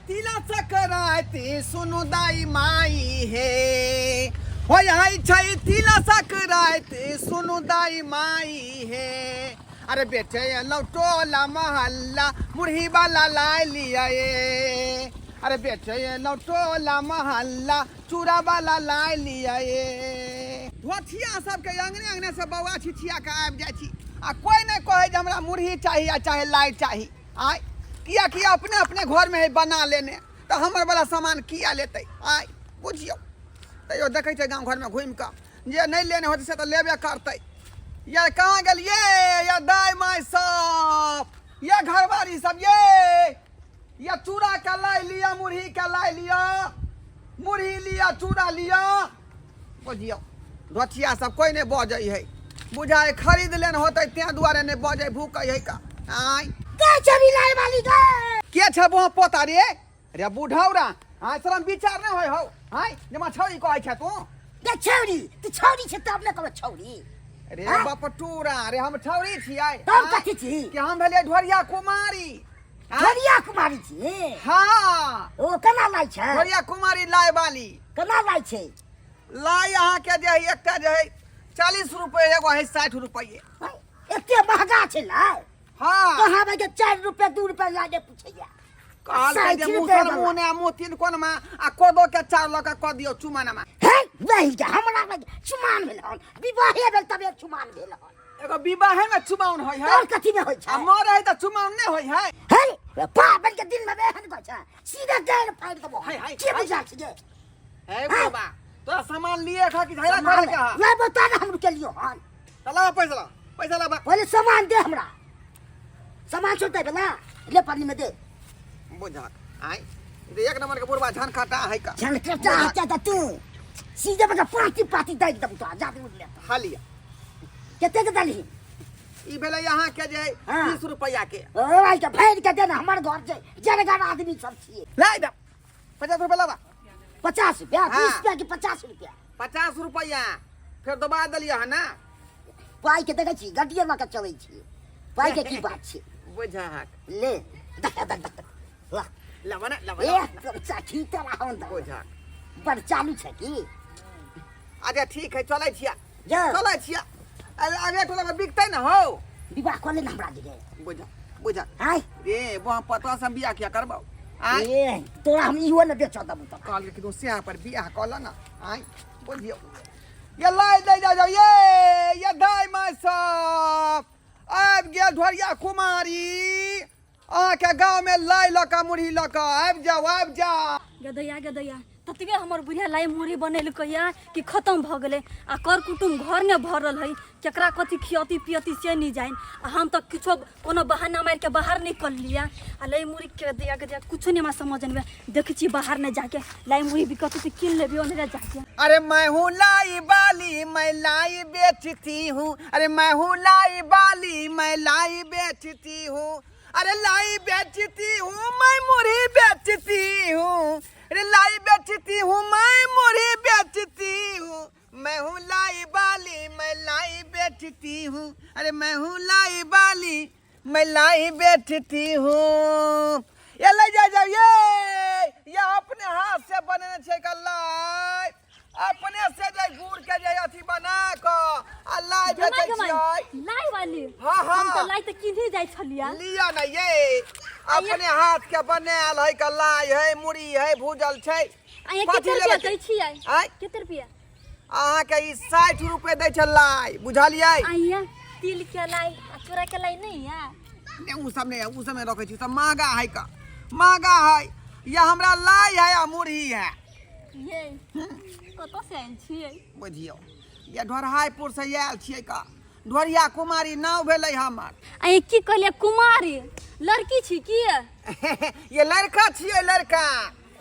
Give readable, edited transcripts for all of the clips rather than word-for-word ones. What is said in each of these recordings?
तिला सकराती सुनु दाई माई हे। होय है छै तिला सकराती सुनु दाई माई हे। अरे बेटे एलौ टोला मोहल्ला मुरही वाला लाय लिया ये। अरे बेटे एलौ टोला मोहल्ला चूड़ा वाला लाय लिया ये। धोथिया सबके अंगने अंगने से बौआ छिछिया के आबि जाइ छी आ कोई नहि कहै जे हमरा मुरही चाही आ चाहे लाइ चाही। आय किया किया अपने अपने घरमे है बना लेने तऽ हमर वाला सामान किया लेतै। आय बुझियौ तैयो देखै छै गाँव घरमे घुमि कऽ जे नहि लेने होतै से तऽ लेबे करतै। ये कहाँ गेलियै ये दाइ माय सब ये घरवारी सब ये चूड़ा के लाइ लिअ मुरही के लाइ लिअ मुरही लिअ चूड़ा लिअ। बुझियौ धोथिया सब कोइ नहि बजै है बुझाइ खरीद लेने होतै तें दुआरे नहि बजै भूकै है का। आय के छबी लाइ वाली गे के छै बोहा पोता रे रे बुढ़ौरा। आय शरम विचार नहि होइ हौ। आय जेमा छौरी कहै छै तू गे छौरी तू छौरी छै तब ने कहबै छौरी। रे बाप टूरा रे हम छौरी छियै। तब कथी छी कि हम भेलियै ढोरिया कुमारी। ढोरिया कुमारी छी? हाँ। ओ केना लाइ छै? ढोरिया कुमारी लाइ वाली। केना लाइ छै? लाइ अहाँके जे है एकटा जे है 40 रुपये एगो है 60 रुपये। एते महगा छै लाइ? हाँ। कहाँ के 4 रुपये 2 रुपये लाइ दे पूछैया। कहलकै जे 60 मुँह रुपये सन मुँह ने मुँह तीन कोनमे आ कोदो के चार लऽ कऽ कऽ दियौ चुमानमा। हे नहीं के हमरा में चुमान भेल हन विवाहे भेल तबे चुमान भेल हन। एगो विवाहे में चुमाउन होइ है और कथी में होइ छै? आ मरे है तऽ चुमाउन नहि होइ है। हे पाबनि के दिन में एहन कहै छै सीधे डाँड़ फाड़ि देबो। हाय, हाय, के हाय। बुझा छै गे? हे बाबा तोरा सामान लिए खा कि झगड़ा करे के हा? लाबो ता ना हम रुकेलियो हन। तऽ लाबा पैसा ला पैसा लाबा। पहिले सामान दे हमरा सामान छोड़ दे ना ले पानी में दे। बुझा आय एक नंबर के बुढ़वा झन काटा है का। झन काटा है का तू सीधे बका पाती पाती दे दम तो जा दे उठले। हालिया कते के दलही? ई भेलै अहाँ के जे 30 रुपया के। ओ भाई के भरि के दे ना हमर घर छै जरगर आदमी सब छियै। लाइ दे 50 रुपया लाबा। 50 रुपया? 20 रुपया कि 50 रुपया? 50 रुपया फेर दबा देलियै हन ना। पाइ के देखै छी गड्डिये लऽ के चलै छी पाइ के की बात छै। बुझाक ले देख देख देख वाह लाबा ना लाबा। ए चाची तोरा हम दे। बुझाक बड़ चालू छै की? अच्छा ठीक है चलै छियै। जा। चलै छियै। अरे आगे टोला में बिकतै ना हौ। विवाह कऽ ले ना हमरा जगह। बुझा बुझा। आय। रे बा पता से बियाह किया करबौ? आय। ए तोरा हम इहो ने बेचऽ देबौ तोरा। कहलकै कि तू स्याह पर बियाह कऽ ल ना। आय बुझियौ। ये लाइ दै जा जाउ ये ये दाइ माय सब आबि गेल ढोरिया कुमारी अहाँके गाँवमे लाइ लऽ कऽ मुरही लऽ कऽ आबि जाउ आबि जाउ। गदैया गदैया ततबे हमर बुढ़िया लाइ मुरही बनेलकै या कि खत्म भऽ गेलै आ कर कुटुम घर ने भरल है केकरा कथी खियती पियती से नहीं जानि आ हम तऽ किछो कोनो बहाना मारि के बाहर निकललियै आ लाइ मुरही के गदैया गदैया कुछो नहीं हमरा समझ नहीं देखै छी बाहर नहि जाके लाइ मुरही बिकत तऽ कीन लेबै ओन्हरे जाके। अरे मैं हूँ लाई बाली मैं लाई बेचती हूँ। अरे मैं हूँ लाई बाली मैं लाई बेचती हूँ। अरे लाई बेचती हूँ मैं मुरही बेचती हूँ। अरे लाई बेचती हूँ मैं मुरही बेचती हूँ। मैं हूँ लाई बाली मैं लाई बेचती हूँ। अरे मैं हूँ लाई बाली मैं लाई बेचती हूँ। ये ले जा जाओ ये अपने हाथ से बनेने छै का लाई अपने से जे गुड़ के जे अथी बना क आ लाई बेचै छियै। लाई वाली? हाँ, हाँ। हम तऽ लाई तऽ किनही जाइ छलियै। लिअ ने ये अपने हाथ के बनायल है का लाई है मुरही है भूजल छै। आ ये कते रुपया दै छियै? आँय? कते रुपया? अहाँके ई 60 रुपये दै छै लाई बुझलियै? आ ये तिल के लाई आ चूड़ा के लाई नहीं है? नहीं, उ सब नहीं है, उ सब नहीं रखै छी, सब महगा है का महगा है। ये हमरा लाई है आ मुरही है। ये कतऽ से आयल छियै? बुझियौ ये ढोरहाइपुर से आयल छियै का ढोरिया कुमारी नाव भेलै हमर। आ ये की कहलियै कुमारी लड़की छी की? ये लड़का छियै लड़का।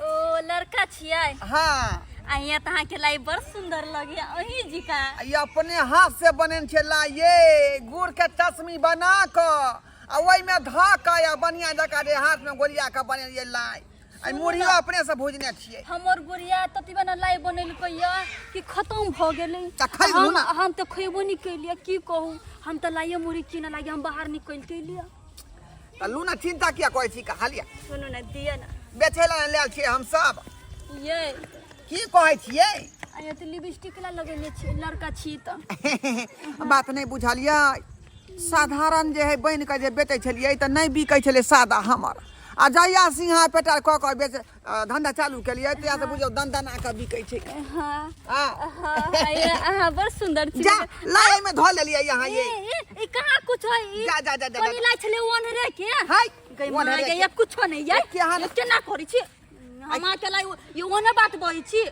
ओ लड़का छियै? हाँ। आ ये तऽ अहाँके लाई बड़ सुंदर लगैया अहीं जी का। ये अपने हाथ से बनेने छै लाई ये गुड़ के चश्मी बना कऽ आ ओहिमे धऽ कऽ आ बढ़िया जकाँ जे हाथ में गोलिया कऽ बनेलियै लाई। आ मुरहियो अपने से भुजने छियै। हमर बुढ़िया ततबे ने लाई बनेलकै या कि खत्म भऽ गेलै। तऽ खैबू ना। हम तऽ खैबो नहि केलियै की कहू हम तऽ लाइए मुरही कीनऽ लागी हम बाहर निकलि केलियै। तऽ लू ने चिंता किया करै छी हालिया सुनू ने दिअ ने बेचै लए लायल छियै हम सब ये की कहै छियै आया तऽ लिपस्टिक ला लगेने छियै लड़का छी तऽ बात नहि बुझलियै साधारण जे है बनि कऽ जे बेचै छलियै तऽ नहि बिकै छलै सादा हमर आ जहिया सिंघा पेटार कऽ कऽ बेच धंधा चालू केलियै तहिया से बुझियौ दनदना कऽ बिकै छै हाँ हाँ हाँ अहाँ बड़ सुंदर छी जा लाइ में धऽ लेलियै यहाँ ए ये ए ई कहाँ कुछ है ई जा, जा, जा, जा, कोनी जा। लाई छलै ओनरे के हाय गई ओन्हरे माँ के। गई अब कुछो नहीं ये केहन? ये केना करै छी हम अहाँके लाई ये ओने बात बजै छी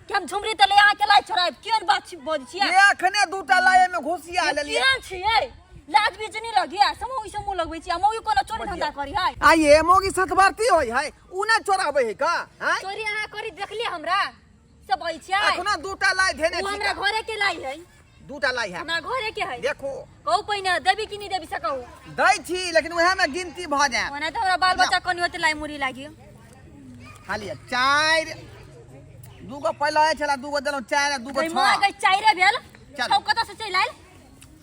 कि हम झुमरी तले अहाँके लाई छोड़ायब केहन बात छी बजै छियै ये अखने दूटा लाइ में घुसिया लेलियै केहन छियै लाज बीच नहीं लगिया समूह ई समूह लगबै छी हम कोनो चोरी धंधा करी है आ ये मोगी सतवर्ती होय है उ ने चोराबै है का आँय? चोरी अहाँ करी देखलियै हमरा से बजै छियै अखना दूटा लाइ धेने ओ छी हमरा घरे के लाई है दूटा लाइ है हमरा घरे के है देखो कहू पहिने देबी कि नहीं देबी से कहू दै छी लेकिन उएह में गिनती भऽ जायत ओना तऽ हमरा बाल बच्चा कनी होते लाई मुरी लागी खाली चारि दूगो पहिले होइ छला दूगो देलहुँ चारि आ दूगो गई छओ माँ गई चाइरे भेल चल। छौ कतऽ से चलि आयल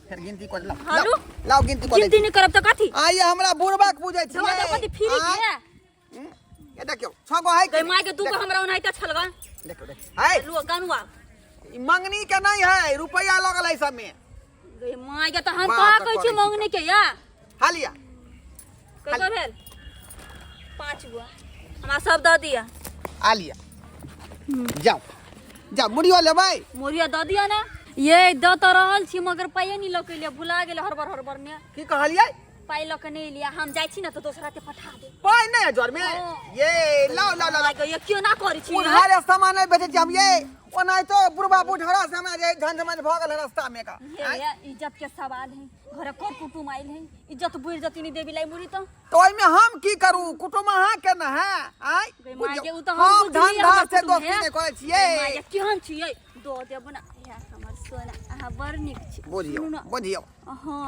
फेर गिनती कऽ लाउ हालू। लाउ, लाउ गिनती कऽ दै गिनती छी। नहीं करब तऽ कथी आइए हमरा बुढ़बा के पूजै दवा छियै दवा कथी फ्री आँय? के ये देखियौ छओ गो है गई माँ के दूगो हमरा ओनाहिते छलगा देखियौ देखियौ है लुआ गनुआ ई मंगनी के नहीं है रुपया लगल है सब में गई माँ के तऽ हम बात कहाँ तऽ कहै छी करै छी मंगनी के या हालिया कय भेल 5 गो हमरा सब दऽ दिअ आ लिया जाओ जाओ मुड़ियो लेबै मुड़िया दऽ दिअ ने ये दऽ तऽ रहल छी मगर पाइए नहि लऽ के एलियै भुला गेलै हड़बड़ हड़बड़ मे की कहलियै पाइ लऽ के नहि एलियै हम जाइ छी ने तऽ दोसरा के पठा देब पाइ नहि है जर में हाँ। ये लाओ लाओ लाओ ये क्यों ना करै छी उधारे सामान नहि बेचै छी हम ये ओनाहितो बुढ़बा बुढ़रा से हमरा जे झंझमन भऽ गेल रास्ता में का ये ये इज्जत के सवाल है घरे कर कुटुम आइल है इज्जत बुढ़ जती नहीं देबी लाई मुड़ी तो तो ओहिमे हम की करू कुटुम अहाँ के न है आय गई माय के उ तो हम हम बुझलियै धंधा हमर से कुटुम दोस्ती है। नहि करै गई छियै माय के केहन छियै दऽ देब ने हे हमर सोना अहाँ बड़ नीक छी बुझियौ सुनू ने, बुझियौ हँ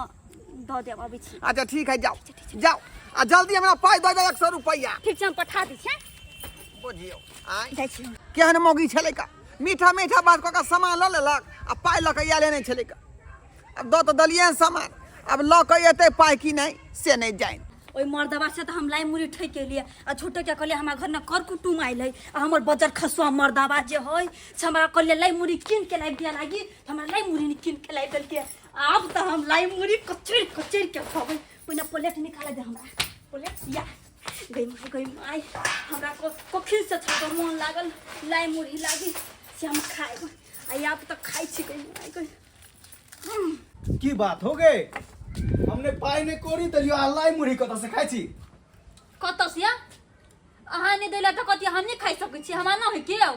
दऽ देब अबै छी अच्छा ठीक है जाओ जाओ आ जल्दी हमरा पाइ दऽ देब 100 रुपैआ ठीक छै हम पठा दै छी बुझियौ आय जाइ छी हम। केहन मौगी छलै का मीठा मीठा बात कऽ कऽ सामान लऽ लेलक आ पाइ लऽ कऽ आयले नहि छलै का आब दऽ तऽ देलियै हन सामान आब लऽ कऽ एतै पाइ कि नहि से नहि जानि ओहि मर्दबा से तऽ हम लाई मुड़ी ठकि एलियै आ झूठो क्या कहलियै हमरा घरमे कर कुटुम आयल है आ हमर बजर खसुआ मर्दबा जे है से हमरा कहलियै लाई मुड़ी कीन के लाबि दिअ लागी तऽ हमरा लाई मुड़ी नहि कीन के लाबि देलकै आब तऽ हम लाई मुड़ी कचरि कचरि के खबै पहिने प्लेट निकाल दे हमरा प्लेट या गई माय गई माय हमरा को कखिन से छल मोन लागल लाई मुड़ी लागी से हम खायब आ आब तऽ खाइ छी गई माय गई की बात हो गए हमने पाई ने कोरी देलियो आ लाई मुरही कतऽ से खाइ छी कतऽ से अहाँ नहि दैला तऽ कथी हम नहि खाइ सकै छी हमरा नहि होइ के आउ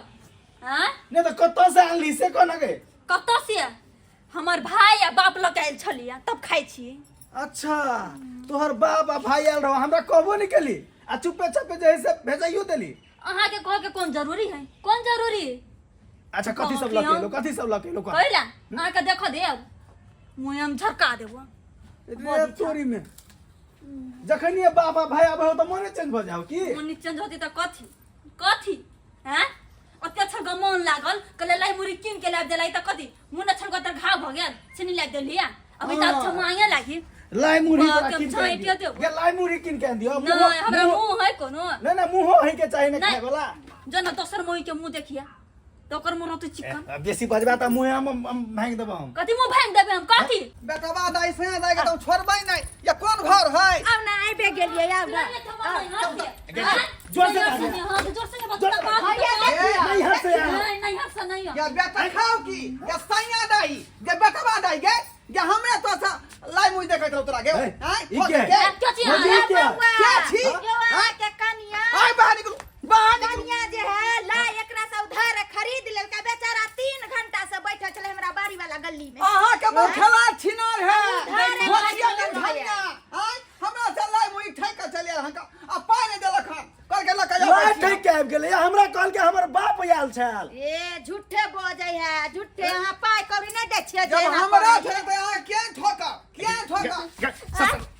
आँय नहीं तऽ कतऽ से आनली से कोना गे कतऽ से हमर भाय आ बाप लऽ के आयल छलियै तब खाइ छी अच्छा तोहर बाप आ भाई आयल रहो हमरा कहबो नहीं केली आ चुपे चापे जे है से भेजाइयो देली अहाँके कहके कोन जरूरी है कोन जरूरी अच्छा कथी सब लके एलो कथी सब लके एलो कह कैला अहाँके देखऽ देब मुँह हम झरका देब रे तोरी में जखन ये बाप आ भाई आबे हो तऽ मोने चेंज भऽ जाओ की मन चेंज होती तऽ कथी कथी हैं ओते अच्छा मन लागल कहले लाई मुरी कीन के लाबि देलाई तऽ कथी मुन अच्छा तऽ घाव भऽ गेल से नहीं लाबि देलियै अभी तऽ अच्छा मांगे लागी लाई मुरही बाप तोरा के कीन के हम आनि छाँटियो दियौ। देबो। गे लाई मुरही कीन के आनि दियौ नहीं हमरा मुंह है कोनो नहीं नहीं मुंहो है के चाही ने नहीं। खाए वाला जो न दोसर मुंह के मुंह देखिए तो ओकर मुंह रहतै चिकन बेसी बजबा तऽ मुँहे हम हम भांगि देबो हम कथी मुंह भांगि देबै हम कथी बेटवा दाइ से दाइ के तो छोड़बै नहि ये कोन घर है आब ना आबे गेलियै आब ना जोर से बाजू। जोर से बता बात नहीं हंसे यार नहीं नहीं हंस नहीं या बेटा खाओ की या सैया दाइ गे बेटवा दाइ गे गे हमरे तो सा लाई मुई देखैत रहौ तोरा गे हे, आँय ई के? के क्या छी भौजी, ई के? के छी यौ आँय? अहाँके कनिया आय बाहर निकलू बाहर निकलू कनिया जे है ला एकरा से उधार खरीद लेलकै बेचारा 3 घंटा से बैठल छलै हमरा बाड़ी वाला गली में अहाँ के बखेला छिनार है उधारे भोसिया के भाई धनिया आय हमरा से लाई मुई ठैक के चले अहाँ के आ पाइ नहि देलक हन कह के लऽ के लाइ आबै छी। ठकि के आबि गेलै हमरा कहलकै हमर बाप आयल छल ए झूठे बजै है झूठे अहाँ पाइ कौड़ी नहि दै छियै जे जब एना हमरा करै छै तऽ अहाँ किया ठोकब किया ठोकब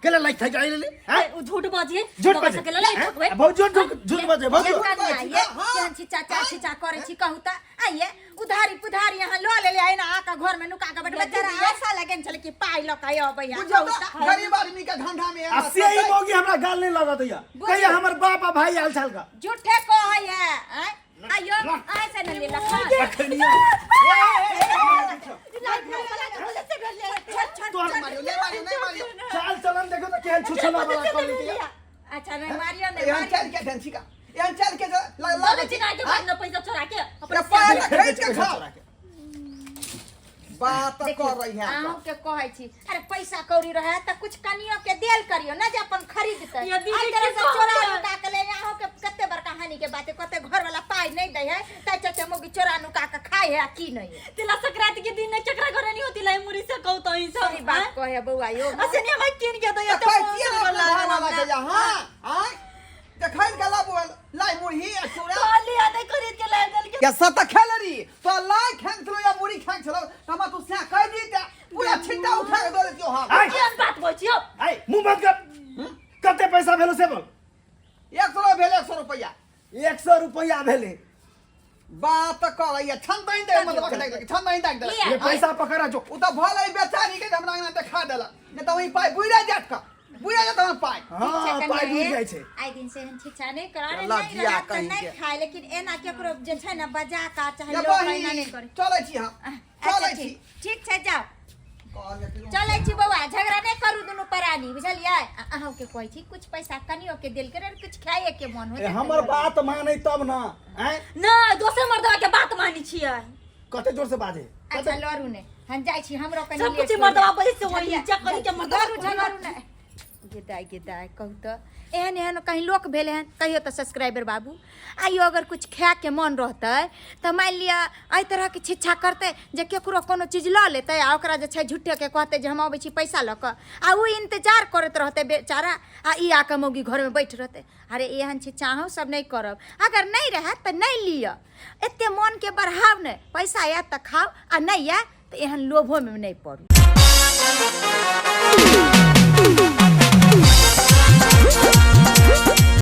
केला लाइ ठकि आइ लेली हैं? ओ झूठ बाजिए झूठ बजे सकेला नहीं ठकबै हैं? भौजी झूठ झूठ बजे भौजी ये कनिया ये हाँ। केहन छिचा चा छिचा करै छी कहू तऽ आइये उधारी पुधारी यहाँ लऽ लेले आइ ना आके घर में नुका के बैठ बेचारा आशा लगे देने छलै कि पाइ लऽ कऽ अबै है। बुझियौ तऽ गरीब आदमी के धंधा में आ से ही मौगी हमरा गाल नहीं लगत या कहिया हमर बाप आ भाई आयल छल का। झूठे कहै है आँय? आइयो ऐसे न लेलक हन। अखनिया तोहर मारियो नहीं मारियो नहीं मारियो। चाल चलन देखो तो केहन छुछला वाला कर लेती। अच्छा नहीं मारियो नहीं एहन मारियो। चल के ढंग छिका एहन चल के लगे छी ना के बाद में पैसा चोरा के अपने पाय त खरीद के खाओ बात कर रही है। अहूँ के कहै छी अरे पैसा कौड़ी रहे त कुछ कनियो के देल करियो ना जे अपन खरीदतै। ये दीदी एहि तरह की से चोरा कहै? नुका के ले अहूँ के कते बड़का हानि के बात है, कते घर वाला पाइ नहीं दै है तै चलते मौगी चोरा नुका के खाइ है आ की नहीं है। तिला संक्रांति के दिन केकरा घरे नहीं होती लाई मुरी से कहू तो ई सब सही बात कहे बौआ यो। असे नहीं हम किन के दइया त खाइतिए ना अपना घर वाला के जा हां आय त खरीद के लाबू लाई मुरही आ चूड़ा कहली आ नहीं खरीद के लाई दल के या सत खेलरी तो लाई खेंग छलो या मुरही खेंग छलो त हमरा तू से कह दी त पूरा छिट्टा उठा के दे दियो। हां आय केहन बात बोल छियो? आय मुंह बंद कर। कते पैसा भेलो से बोल? 100 भेल 100 रुपया। 100 रुपया भेले। बात करैया छन दही दे मतलब के देख छन दही दे। ये पैसा पकड़ा जो उ त भले बेचारी के हमरा अंगना देखा देलक नहीं त वही पाइ बुइरा जात का बुइरा जात हम पाइ। हां पाइ बुइर जाइ छै। आइ दिन से हम छिछा नहीं करा अल्लाह नहीं जिया रहत त कहीं नहीं के। खाए लेकिन एना केकरो जे छै ना बजा का चाहे या लोग एना नहीं करे। चलै छी हम अच्छा चलै छी ठीक ठीक छै जाओ चलै छी बौआ झगड़ा नहीं करू दुनू प्राणी बुझलियै। अहूँ के कहै छी कुछ पैसा कनियो के देल करे कुछ खाए के मन होत। हमर बात मानै तब ना आय ना दोसर मर्दवा के बात मानै छियै। कते जोर से बाजे। अच्छा लड़ू ने हम जाइ छी हमरो कनी सब लेट कुछ हो मर्दवा जायत। बजै से वही चेक करी के मर्दवा झगड़ू झगड़ू ने गेदाय गेदाय कहू तऽ एहन एहन कहीं लोक भेल हन कहियो तऽ सब्सक्राइबर बाबू आइयो अगर कुछ खाए के मन रहतै तऽ मानि लिअ एहि तरहके शिक्षा करतै जे केकरो कोनो चीज लऽ लेतै आ ओकरा जे छै झूठेके कहतै जे हम अबै छी पैसा लऽ कऽ आ ओ इंतजार करैत रहतै बेचारा आ ई आके मौगी घरमे बैठ रहतै। अरे एहन शिक्षा अहूँ सब नहि करब अगर नहि रहत तऽ नहि लिअ एते मनके बढ़ाव नहि पैसा आयत तऽ खाउ आ नहि आयत तऽ एहन लोभोमे नहि पड़ू।